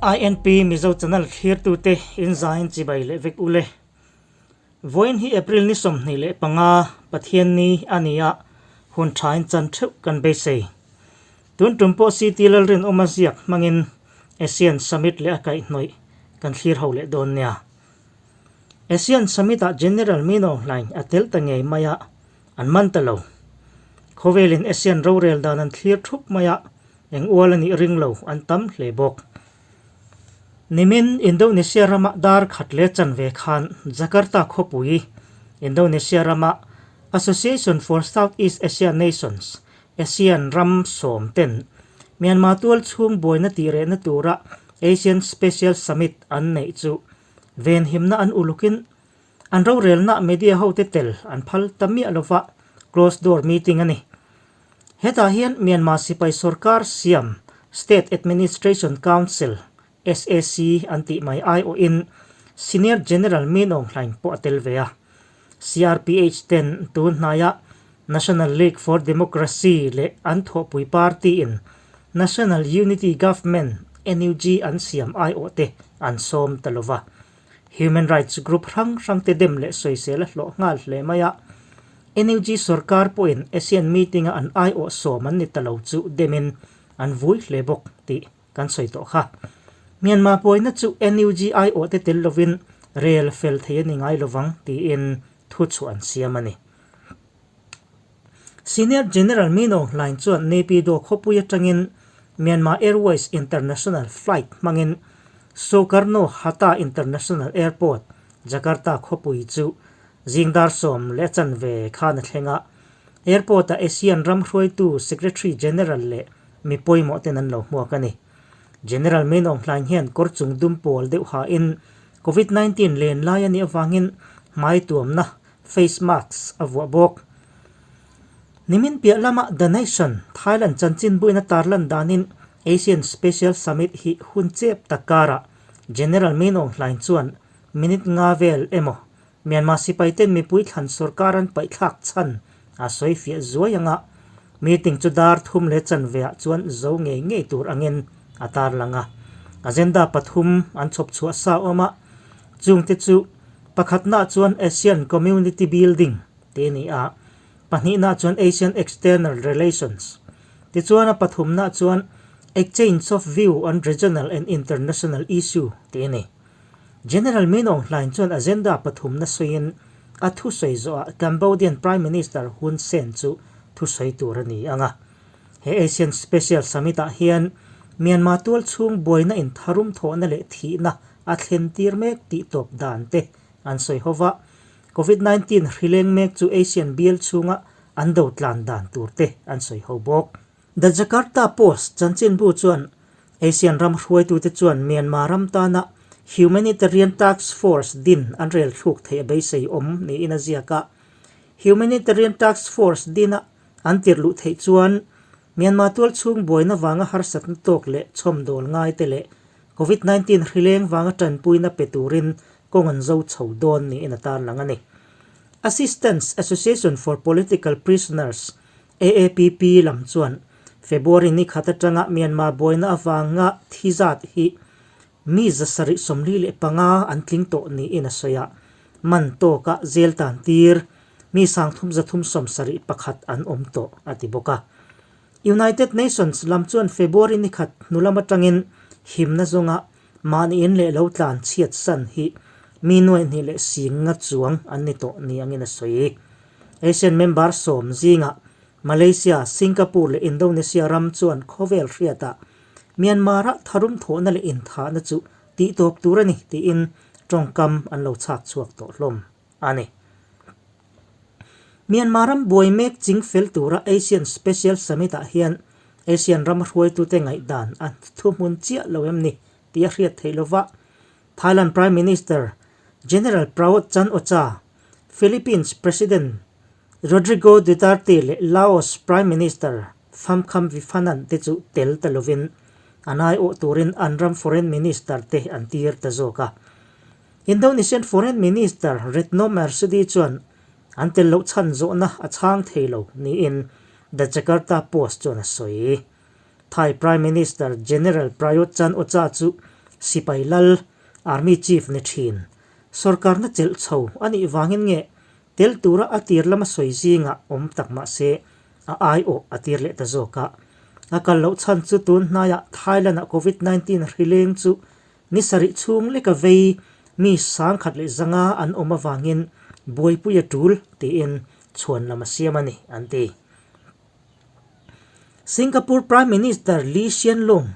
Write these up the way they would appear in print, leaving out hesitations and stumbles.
INP Mizo Channel thlirtute in zain chibai leh vek ule. Vawiin hi April ni 25 Pathianni a ni a, hun thain chan theuh kan beisei. Tun tum pawh CT Lalrinawma ziak hmangin ASEAN Summit leh a kaihhnawih kan thlir ho leh dawn nia. ASEAN Summit ah General Min Aung Hlaing a tel ta ngei mai a, an man ta lo. Khawvelin ASEAN rorel dan an thlir thup mai a, eng ual a nih ring lo an tam hle bawk. Nimin Indonesia rama dar khat leh chanve khan Jakarta khawpui, Indonesia rama Association for Southeast Asia Nations, ASEAN, ram sawm ten Myanmar tual chhung buaina tihrehna tura ASEAN Special Summit an neih chu venhimna an ulukin an rorelna media hote tel an phal ta miah lova closed door meeting a ni. Hetah hian Myanmar sipai sorkar siam State Administration Council, SAC, an tih mai aiawhin Senior General Min Aung Hlaing pawh a tel ve a. CRPH ten tun hnaiah National League for Democracy leh an thawhpui party in National Unity Government, NUG, an siam aiawh te an sawm ta lova. Human rights group hrang hrang te dem leh sawisel a hlawh nghal hle mai a. NUG sorkar pawhin ASEAN meeting a an aiawh sawm an ni ta lo chu demin an vui hle bawk tih kan sawi tawh kha. Myanmar pawina chu NUG aiawh te tel lovin rel fel thei a ni ngai lovang tiin thu chhuah an siam a ni. Senior General Min Aung Hlaing chuan Naypyidaw khawpui atangin Myanmar Airways International flight hmangin Soekarno Hatta International Airport, Jakarta khawpui chu zing dar 10:15 khan a thleng a. Airport-a ASEAN ram hruaitu Secretary General leh mi pawimawh ten an lo hmuak a ni. General Min Aung Hlaing hian kawr chung dum pawl deuh hain Covid 19 len lai a nih avangin hmai tuamna, face mask, a vuah bawk. Nimin piah lama The Nation, Thailand chanchinbuina tarlan danin ASEAN Special Summit hi hun chep tak karah General Min Aung Hlaing chuan minute nga vel emaw Myanmar sipaiten mipui thlan sorkar an paihthlak chhan a sawi fiah zuai anga meeting chu dar 3:15 ah chuan zo ngei ngei tur angin a tarlang a. Agenda pathum an chhawp chhuah sa awm a, chungte chu pakhatnaah chuan ASEAN Community Building tih a ni a, pahnihnaah chuan ASEAN External Relations tichuan a pathumnaah chuan Exchange of View on Regional and International Issue tih a ni. General Min Aung Hlaing chuan agenda pathumna sawiin a thusawi zawhah Cambodian Prime Minister Hun Sen chu thusawi tur a ni ang a. He ASEAN Special Summit ah hian Myanmar tual chhung buaina intharum thawhna leh thihna a thlen tir mek tih tawp dan te an sawi ho va. Covid 19 hrileng mek chu ASEAN bial chhunga an do tlan dan tur te an sawi ho bawk. The Jakarta Post chanchinbu chuan ASEAN ram hruaitute chuan Myanmar ram tana Humanitarian Task Force din an rel thluk theih a beisei awm niin a ziak a. Humanitarian Task Force dina an tirh luh theih chuan Myanmar tual chhung buaina vanga harsatna tawk leh chhawmdawl ngaite leh Covid 19 hrileng vanga tanpuina pe turin kawng an zo chho dawn niin a tarlang a ni. Assistance Association for Political Prisoners, AAPP, lam chuan February ni khat atanga Myanmar buaina avanga thi zat hi mi 745 an tling tawh niin a sawi a, man tawka zel tan tir mi 3371 an awm tawh a ti bawk a. United Nations lam chuan February ni khat hnu lam atangin himna zawnga mahni in leh lo tlan chhiat san hi mi 2,050 chuang an ni tawh ni angin a sawi. ASEAN member sawm zingah Malaysia, Singapore leh Indonesia ram chuan khawvel hriatah Myanmar-a tharum thawhna leh inthahna chu tihtawp tur a ni tiin tawngkam an lo chhak chhuak tawh hlawm a ni. Myanmar ram buai mek ching fel tura ASEAN Special Summit-ah hian ASEAN ram hruaitute ngaihdan a thuhmun chiah lo em ni tih a hriat theih lova Thailand Prime Minister General Prayut Chan-o-cha, Philippines President Rodrigo Duterte leh Laos Prime Minister Pham Kham Viphanan te chu tel ta lovin an aiawh turin an ram Foreign Minister te an tir ta zawk a. Indonesian Foreign Minister Retno Marsudi chuan an tel loh chhan zawhna a chhang thei lo niin The Jakarta Post chuan a sawi. Thai Prime Minister General Prayut Chan-o-cha chu Sipai lal, Army Chief ni thin, sorkarna chelh chho a nih vangin nge tel tura a tir lama sawi zingah awm tak mah se a aiawh a tir leh ta zawk a. A kal loh chhan chu tun hnaiah Thailand-ah Covid 19 hri leng chu ni sarih chhung leka vei mi sangkhat leh zanga an awm avangin buaipui a tul tiin chhuan lam a siam a ni, an ti. Singapore Prime Minister Lee Hsien Loong,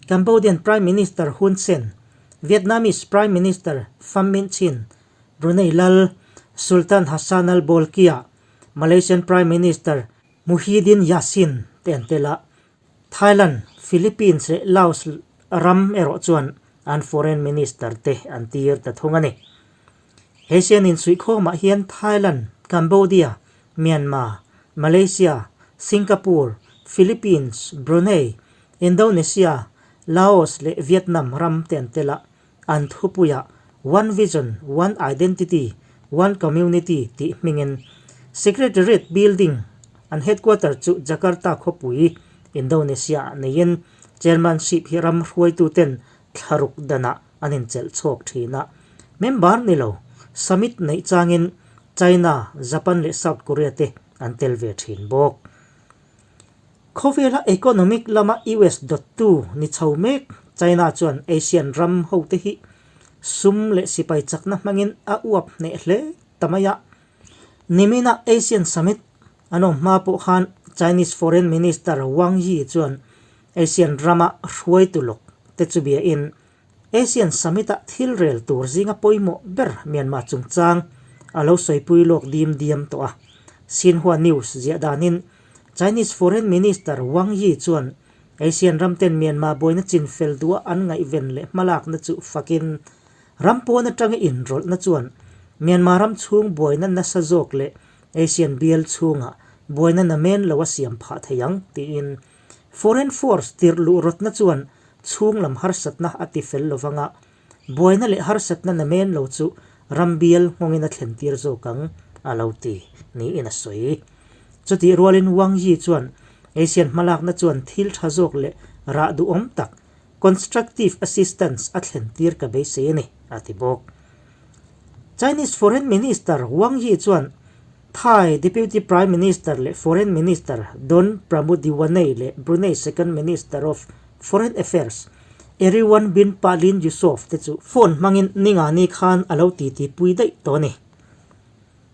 Cambodian Prime Minister Hun Sen, Vietnamese Prime Minister Pham Minh Chinh, Brunei Lal Sultan Hassanal Bolkiah, Malaysian Prime Minister Muhyiddin Yassin te an tel a. Thailand, Philippines leh Laos ram erawh chuan an Foreign Minister te an tir ta thung a ni. Asian insuihkhawmah hian Thailand, Cambodia, Myanmar, Malaysia, Singapore, Philippines, Brunei, Indonesia, Laos leh Vietnam ram te an tel a, an thupuiah One Vision, One Identity, One Community tih hmingin Secretariat Building an headquarter chu Jakarta khawpui, Indonesia-ah neiin chairmanship hi ram hruaituten thlaruk danah an inchelh chhuak thin a. Member ni lo, summit neih changin China, Japan leh South Korea te an tel ve thin bawk. Khawvela economic lama US dawttu ni chho mek China chuan Asian ram hote hi sum leh sipai chakna hmangin a uap hneh hle ta mai a. Nimina Asian summit an awm hma pawh khan Chinese Foreign Minister Wang Yi chuan Asian rama hruaitu lawk te chu biain Asian Summit-a thil rel tur zinga pawimawh ber Myanmar chungchang a lo sawipui lawk dim diam tawh a. Xinhua News ziah danin Chinese Foreign Minister Wang Yi chuan Asian ramten Myanmar buaina chinfel duha an ngaihven leh hmalakna chu fakin ram pawn atanga inrawlhna chuan Myanmar ram chhung buaina nasa zawk leh Asian bial chhungah buaina namen lo a siam phah thei ang tiin Foreign force tirh luh rawtna chuan chhung lam harsatna a ti fel lo vang a, buaina leh harsatna namen lo chu ram bial nghawngin a thlen tir zawk ang, a lo ti niin a sawi. Chutih rualin Wang Yi chuan Asian hmalakna chuan thil tha zawk leh rah duhawm tak, constructive assistance, a thlen tir ka beisei a ni, a ti bawk. Chinese Foreign Minister Wang Yi chuan Thai Deputy Prime Minister leh Foreign Minister Don Pramudwinai leh Brunei Second Minister of Foreign Affairs Erywan bin Palin Yusof te chu phone hmangin ningani khan a lo titi pui daih tawh a ni.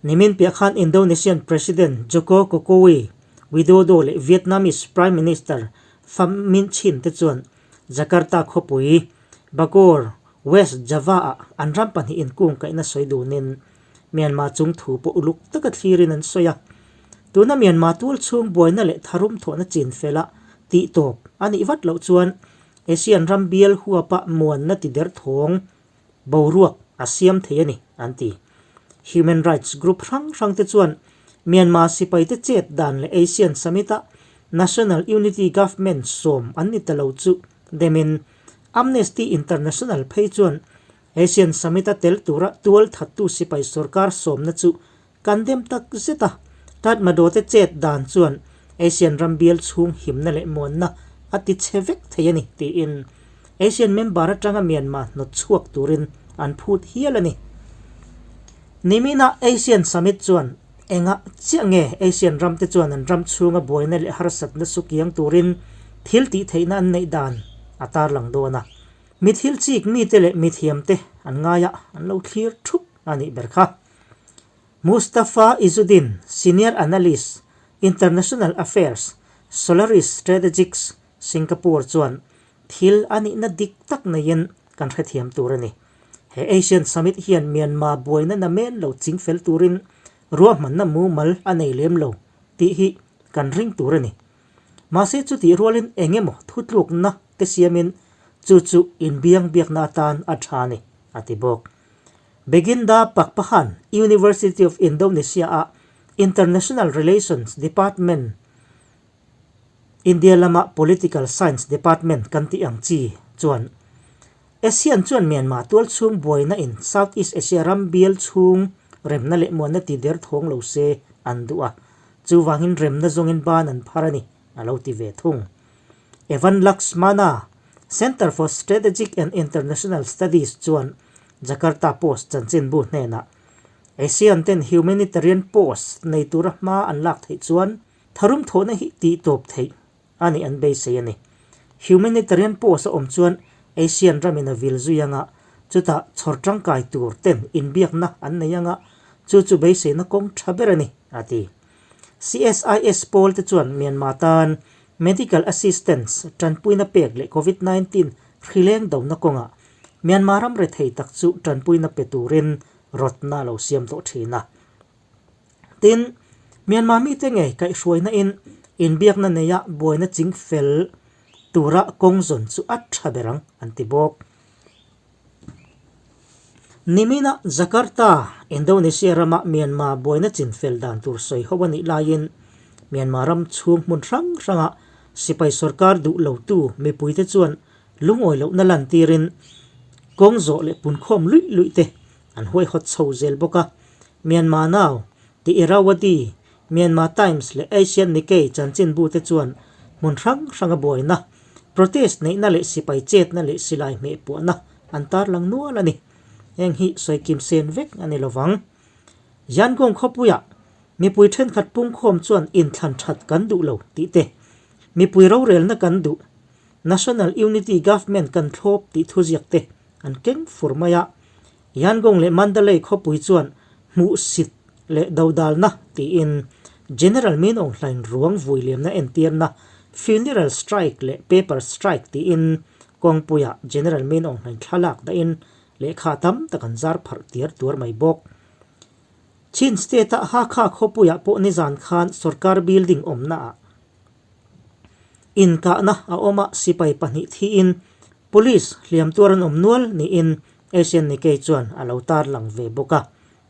Nimin piah khan Indonesian President Joko Jokowi Widodo leh Vietnamese Prime Minister Pham Minh Chinh te chuan Jakarta khawpui Bogor, West Java-ah an ram pahnih inkungkaihna sawi dunin Myanmar chung thu pawh uluk taka thlirin an sawi a. Tuna Myanmar tual chhung buaina leh tharum thawhna chin fela tih tawp a nih vat loh chuan Asian ram bial huapa muanna ti der thawng boruak a siam thei a ni, an ti. Human rights group hrang hrang te chuan Myanmar sipaite chet dan leh Asian Summit-a National Unity Government sawm an ni ta lo chu demin Amnesty International phei chuan Asian Summit-a tel tura tual thattu sipai sorkar sawmna chu kan dem tak zet a. Tatmadaw-te chet dan chuan Asian ram bial chhung himna leh muanna a ti chhe vek thei a ni tiin Asian member atanga Myanmar hnawt chhuak turin an phut hial a ni. Nimina Asian Summit chuan engah chiah nge Asian ramte chuan an ram chhunga buaina leh harsatna sukiang turin thil tih theihna an neih dan a tarlang dawn a. Mi thil chik mite leh mi thiamte an ngaia an lo thlir thup a nih ber kha. Mustafa Izzuddin, Senior Analyst, International Affairs, Solaris Strategics, Singapore chuan thil a nihna dik tak neiin kan hrethiam tur a ni. He Asian Summit hian Myanmar buaina namen lo chingfel turin ruahmanna mumal a nei lem lo tih hi kan ring tur a ni. Mahse chutih rualin eng emaw thutlukna te siamin chu chu inbiang biakna atan a tha a ni, a ti bawk. Beginda Pakpahan University of Indonesia-a International Relations Department, India lama Political Science Department kan tih ang chi, chuan ASEAN chuan Myanmar tualchhung buaina in Southeast Asia ram bial chhung remna leh muanna ti der thawng lo se an duh a. Chuvangin remna zawngin ban an phar a ni, a lo ti ve thung. Evan Laxmana, Center for Strategic and International Studies chuan Jakarta Post chanchinbu hnenah ASEAN ten humanitarian post nei tura hma an lak theih chuan tharum thawhna hi tih tawp theih a nih an beisei a ni. Humanitarian post a awm chuan ASEAN ramin a vil zui anga chutah chhawr tangkai tur ten inbiakna an nei anga chu chu beiseina kawng tha ber a ni, a ti. CSIS pawl te chuan Myanmar tan medical assistance tanpuina pek leh Covid 19 hrileng dona kawngah Myanmar ram rethei tak chu tanpuina pe turin rawtna a lo siam tawh thin a. Tin, Myanmar mite ngei kaihhruaina in inbiakna neia buaina ching fel tura kawng zawn chu a tha ber ang an ti bawk. Nimina Jakarta, Indonesia rama Myanmar buaina chinfel dan tur sawi ho a nih laiin Myanmar ram chhung hmun hrang hranga sipai sorkar duh lotu mipuite chuan lungawi lohna lantirin kawng zawh leh punkhawm luih luih te an huaihawt chho zel bawk a. Myanmar Now, The Irrawaddy, Myanmar Times leh Asian Nikkei chanchinbu te chuan hmun hrang hranga buaina, protest neihna leh sipai chetna leh silai hmeh puahna an tarlang nual a ni. Heng hi sawikim sen vek a ni lovang. Yangon khawpuiah mipui thenkhat pungkhawm chuan inthlan that kan duh lo tih te, mipui rorelna kan duh, National Unity Government kan thlawp tih thuziak te an keng fur mai a. Yangon leh Mandalay khawpui chuan hmuhsit leh dodalna tiin General Min Aung Hlaing ruang vui liamna entirna Funeral Strike leh Paper Strike tiin kawngpuiah General Min Aung Hlaing thlalak dahin lehkha tam tak an zar pharh tiar tuar mai bawk. Chin State-a Hakha khawpuiah pawh nizan khan sorkar building awmnaah Inkahna a awm a, sipai pahnih thiin Police hliam tuar an awm nual niin Asian Nikkei chuan a lo tarlang ve bawk a.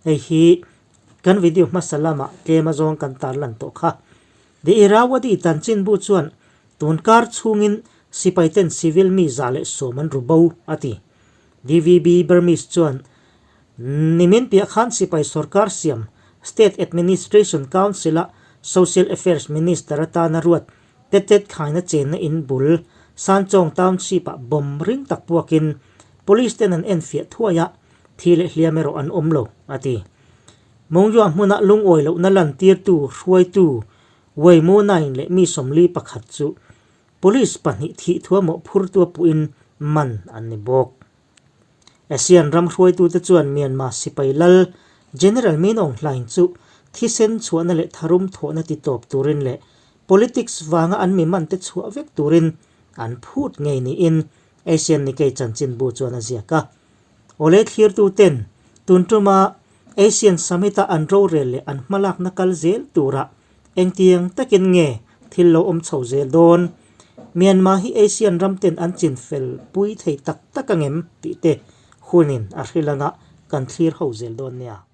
Hei hi kan video hmasa lamah tlem azawng kan tarlan tawh kha. The Irrawaddy Chanchinbu chuan tun kar chhungin sipai ten civil mi 110 an ru bo a ti. DVB Burmese chuan Nimin piah khan sipai sorkar siam State Administration Council-a Social Affairs Minister atana ruat Tetet khaina chenna in bul Sanchawng Township-ah bomb ring tak puakin Police ten an enfiah thuai a, thi leh hliam erawh an awm lo, a ti. Mongyua hmuna lungawi lohna lantirtu hruaitu Wei Mu Naing leh mi 41 chu Police pahnih thih thuamawh phurtu a puhin man an ni bawk. ASEAN ram hruaitute chuan Myanmar sipai lal General Min Aung Hlaing chu thisen chhuahna leh tharum thawhna ti tawp turin leh politics vanga an mi mante chhuah vek turin an phut ngei niin ASEAN Nikkei chanchinbu chuan a ziak a. Awle thlirtuten tun tuma ASEAN Summit-a an rorel leh an hmalakna kal zel turah Engtiang takin nge thil lo awm chho zel dawn? Myanmar hi ASEAN ram ten an chin fel pui thei tak tak angem tih te hunin a hrilh anga kan thlir ho zel dawn nia.